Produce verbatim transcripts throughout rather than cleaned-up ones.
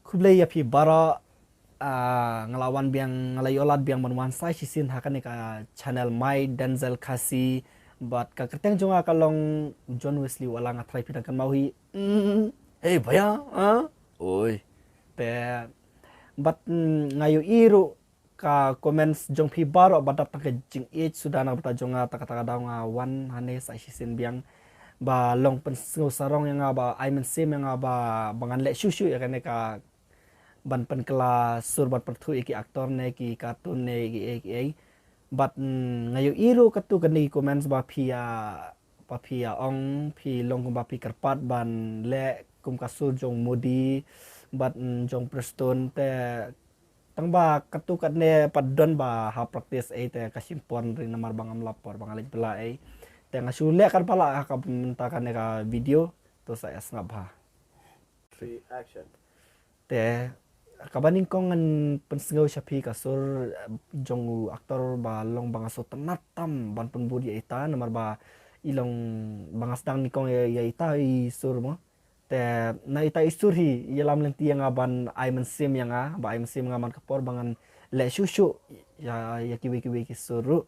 Khublei ïa phi baroh. Ah, nga la wan biang, nga la ïoh lad biang ban wan sa shisien ha kane ka channel My Denzel Khasi. Bad ka kyrteng jong nga ka long John Wesley Wala, nga trai phi dang kynmaw hi. Mm, hey bhaiya, ah? Oi. Te, bad, mm, nga ïohi ruh ka comments jong phi baroh ba dap tang ka jingïeit suda na ka bynta jong nga, ta kata ka daw nga wan hangne sa shisien biang ba long pynsngew sarong ïa nga, ba ai mynsiem ïa nga ba, ba ngan leh shuh shuh ïa kane ka ban pynkylla sur, ban pynthut ïa ki actor ne ki cartoon ne ki ei ki ei. Bad, mm, nga ïohi ruh katto katne ki comments ba phi ïa, ba phi ïa ong phi long kumba phi kyrpad ban leh kum ka sur jong Modi bad, mm, jong Prestone, te tang ba katto katne pat don ba ha practice ei, te ka shim por hynrei namar ba ngam lap por ba nga leit bylla ei. Te nga shu leh katba lah ha ka mynta kane ka video, to sa ïa sngap bha. Three, action. Te kaba nyngkong ngan pynsngew sha phi ka sur, eh, jong u actor ba long ba nga sngewtynnat tam ban pynbud ïa ita namar ba i long ba nga sdang nyngkong ïa, ïa ita i sur mo. Te na ita i sur hi ïalam lynti ïa nga ban ai mynsiem ïa nga, ba ai mynsiem ïa nga man ka por ba ngan leh shuh shuh ïa, ïa kiwei kiwei ki sur ruh.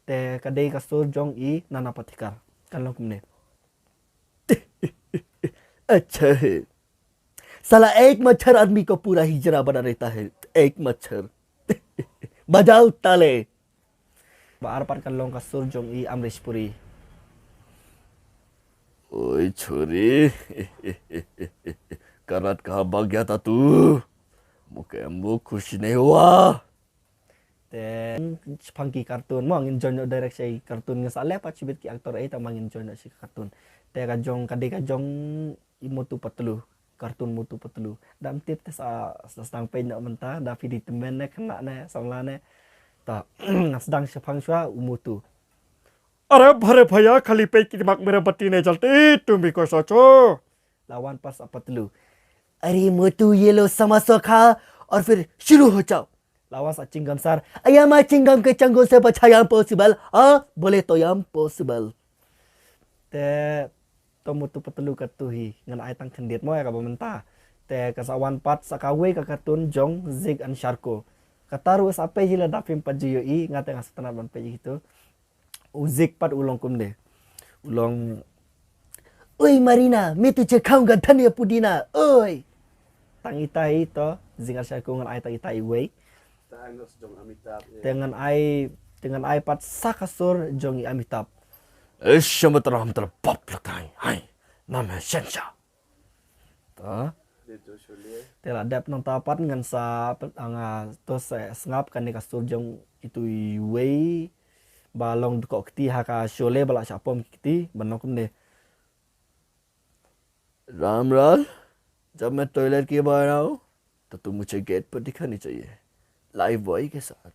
Te ka dei ka sur jong i Nana Patekar. Kan long kumne. अच्छा है। साला एक मच्छर आदमी को पूरा हिजड़ा बना देता है। एक मच्छर। बजाओ ताले। Ba ar pat kan long ka sur jong i Amrish Puri. ओए छोरी, का रात कहाँ भाग गया था तू? मुझे वो खुश नहीं हुआ। Te shaphang ki cartoon mo, ngin join noh direct sha ki cartoon, ngin sa leh pat shibit ki actor ei tang ba ngin join noh sha ki cartoon. Te ka jong, ka dei ka jong i Motu Patlu, cartoon Motu Patlu. Dam tip te sa, sa sdang peit noh mynta, da phi dei tymmen ne khynnah ne samla ne. Ta nga sdang shaphang shuwa u Motu. अरे भरे भैया, खाली पेट की दिमाग मेरा बत्ती नहीं जलती, तुम भी कुछ सोचो। La wan pat sa Patlu. अरे मोटू, ये लो समोसा खा और फिर शुरू हो जाओ। La wan sa Chingam sar. Aya ma Chingam ke changgo se bachaya possible? Ah, bole to yam possible. Te to Motu Patlu katto hi, ngan ai tang khyndiat mo ïa kaba mynta. Te ka sa wan pat sa kawei ka cartoon jong Zig and Sharko. Kata ruh sa peit hi lada phim pat ju ïohi, nga te nga sngewtynnat ban peit ïa kito. U Zig pat u long kumne. U long, "Oi Marina, मैं तुझे खाऊंगा धनिया पुदीना, oi." Tang ita hi to, Zig and Sharko, ngan ai tang ita iwei. Te ngan ai, te ngan ai pat sa ka sur jong i Amitabh. ऐसा मत रहा, हम तेरा बाप लगता है, हाय, नाम है शहंशाह। Ta. Te la dep nangta pat ngan sa pet, ah, nga to sa sngap kane ka sur jong itu iwei ba long dkoh kti ha ka Sholay ba la shah pom kti, ban long kumne. राम लाल, जब मैं टॉयलेट के बाहर आऊं, तो तू मुझे गेट पर दिखानी चाहिए, लाइफ बॉय के साथ।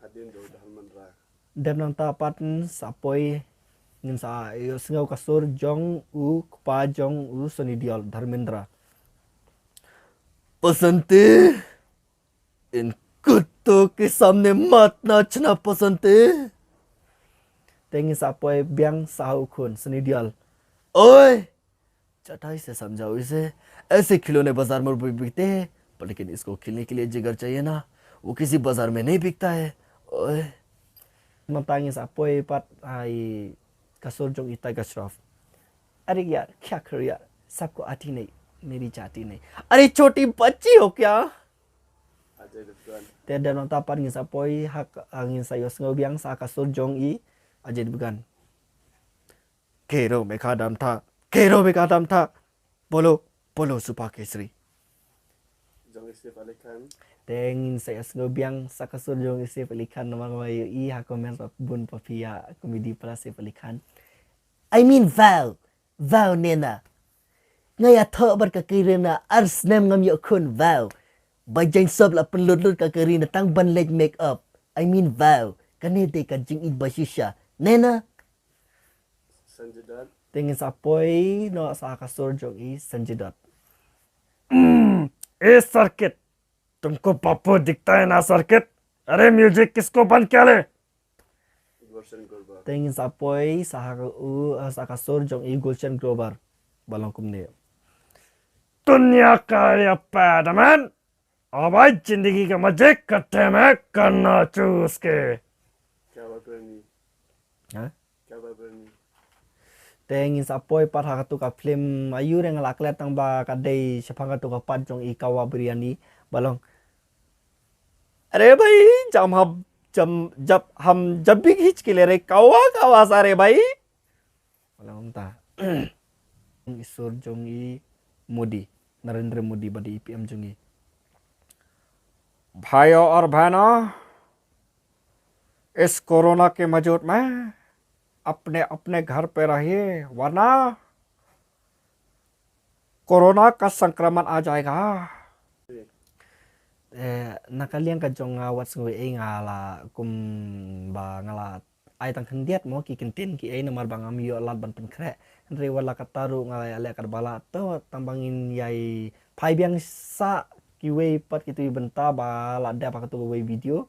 Hadien jong u Dharmendra. Dep nangta pat sa poi, ngin sa ïohsngew ka sur jong u kpa jong u Sunny Deol, Dharmendra. बसंती, इन कुत्तों के सामने मत नाचना बसंती। Te ngin sa poi biang sa ha u khun Sunny Deol. ओए, चटाई से समझाओ इसे, ऐसे खिलौने बाजार में भी बिकते हैं, पर लेकिन इसको खेलने के लिए जिगर चाहिए ना, वो किसी बाजार में नहीं बिकता है। ओए। Mynta ngin sa poi pat ha i ka sur jong i Tiger Shroff. अरे यार, क्या करूं यार, सबको आती नहीं, मेरी जाती नहीं। अरे छोटी बच्ची हो क्या? Ajay Devgan. Te dep nangta pat ngin sa poi ha ka, ah, ngin sa ïohsngew biang sa ka sur jong i Ajay Devgan. Kero me kadam tha, kero me kadam tha, bolo, bolo supa kesri. Jong i Saif Ali Khan. Te ngin sa ïohsngew biang sa ka sur jong i Saif Ali Khan, namar nga ïohi ha comment ba bun ba phi ïa comedy para Saif Ali Khan. I mean, wow, wow, Nena. Nga ïathoh bad ka Kareena ar snem ngam ïoh khun, wow. Ba jaiñ sop la pynlut lut ka Kareena tang ban leit make up. I mean, wow. Kane dei ka jingïeit ba shisha, Nena. Sanjay Dutt. Te ngin sa poi noh sa ka sur jong i Sanjay Dutt. ए सर्किट, तुमको पप्पू दिखता है ना सर्किट? अरे म्यूजिक किसको बंद किया ले? Gulshan Grover. Te ngin sa poi sa ha ka u, eh, sa ka sur jong i Gulshan Grover. Ba long kumne. दुनिया का ये पैडमैन। अब भाई जिंदगी का मजे कटे में करना चूस के। क्या बात है नी? हाँ? क्या बात है नी? Te ngin sa poi pat ha katu ka film ayu re nga la klet tang ba ka dei shaphang katu ka pat jong i kawa biryani. Ba long, अरे भाई, जब हम जब जब हम जब भी खींच के ले रहे कौवा कौवा सा रे भाई। Wala ngam ta. I sur jong i Modi, Narendra Modi, bad i P M jong i. भाइयों और बहनों, इस कोरोना के मौजूद में अपने अपने घर पे रहिए, वरना कोरोना का संक्रमण आ जाएगा। Eh, na ka liang ka jong nga wat sngew ei nga la kum ba nga la ai tang khyndiat mo ki kyntien ki ei namar ba ngam ïoh lad ban pynkhreh. Hynrei wat la katta ruh nga la ïa leh kat ba la to tang ba ngin ïai phai biang sa kiwei pat kitu i bynta ba la dep ha katu kawei video.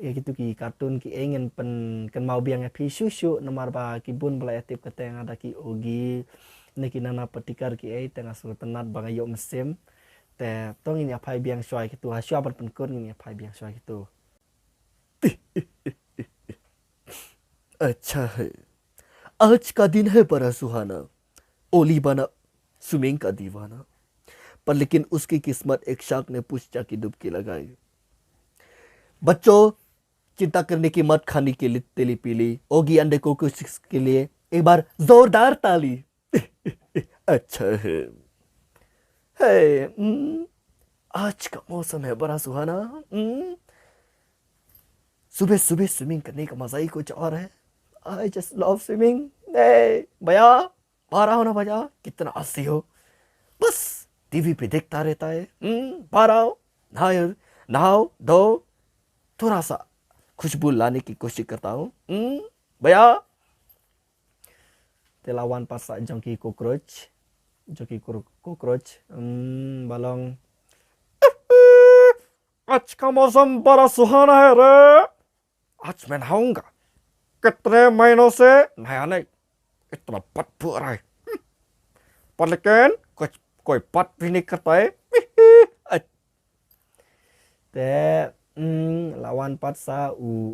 Ïa kitu ki cartoon ki ei ngin pynkynmaw biang ïa phi shuh shuh namar ba ki bun ba la ïa tip kata nga da ki ogi ne ki nana patikar ki ei te nga sngewtynnat ba nga ïoh mynsiem. Te to ngin ïa phai biang shuwa kitu ha shuwa ban pynkut ngin ïa phai biang shuwa kitu. अच्छा है, आज का दिन है बड़ा सुहाना, ओली बना स्विमिंग का दीवाना, पर लेकिन उसकी किस्मत एक शार्क ने पूछ जा की डुबकी लगाई। बच्चों, चिंता करने की मत खाने के लिए तेली पीली, ओगी अंडे को कोशिश के लिए एक बार जोरदार ताली। अच्छा है। है, हम्म, आज का मौसम है बड़ा सुहाना। हम्म, सुबह सुबह स्विमिंग करने का मजा ही कुछ और है। I just love swimming। ए भैया, बाहर आओ ना भैया, कितना हंसी हो। बस टीवी पे देखता रहता है। हम्म, बाहर आओ, नहाओ, नहाओ धो, थोड़ा सा खुशबू लाने की कोशिश करता हूँ। हम्म, भैया। Te la wan pat sa jong ki cockroach. Jong ki cockroach. Hmm, ba long, आज का मौसम बड़ा सुहाना है रे। आज मैं नहाऊंगा। कितने महीनों से नहाया नहीं। इतना बदबू आ रहा है। पर लेकिन कुछ कोई बात भी नहीं करता है। Te, mm, la wan pat sa u,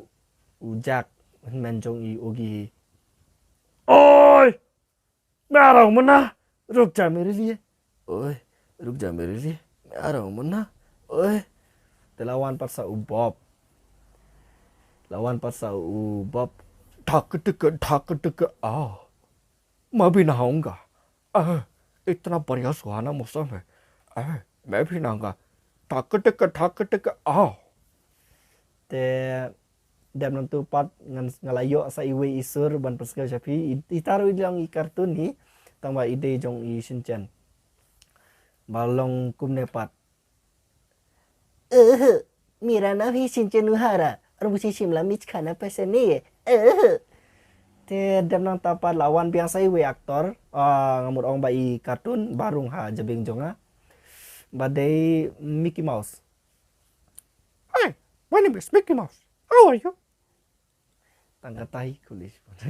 u Jack, hynmen jong i ogi. Oi! मैं आ रहा हूँ मुन्ना, रुक जा मेरे लिए। ओए, रुक जा मेरे लिए, मैं आ रहा हूँ मुन्ना। ओए। Te la wan pat sa u Bob. La wan pat sa u Bob. ढक ढक ढक ढक आ। मैं भी नहाऊंगा। आह, इतना बढ़िया सुहाना मौसम है। आह, मैं भी नहाऊंगा। ढक ढक ढक ढक आ। Te dep nangtu pat ngan, nga la ïoh sa iwei i sur ban pynsngew sha phi. I, ita ruh i long i cartoon hi. Tang ba i dei jong i Shinchan. Ba long kumne pat. Uhu, मेरा नाम है शिनचैन उहारा और मुझे शिमला मिर्च खाना पसंद नहीं है। Uhu. Te dep nangta pat la wan biang sa iwei actor, ah, nga mut ong ba i cartoon ba rung ha jabieng jong nga. Ba dei Mickey Mouse. Hi, my name is Mickey Mouse. How are you? Tang kata hi kuli.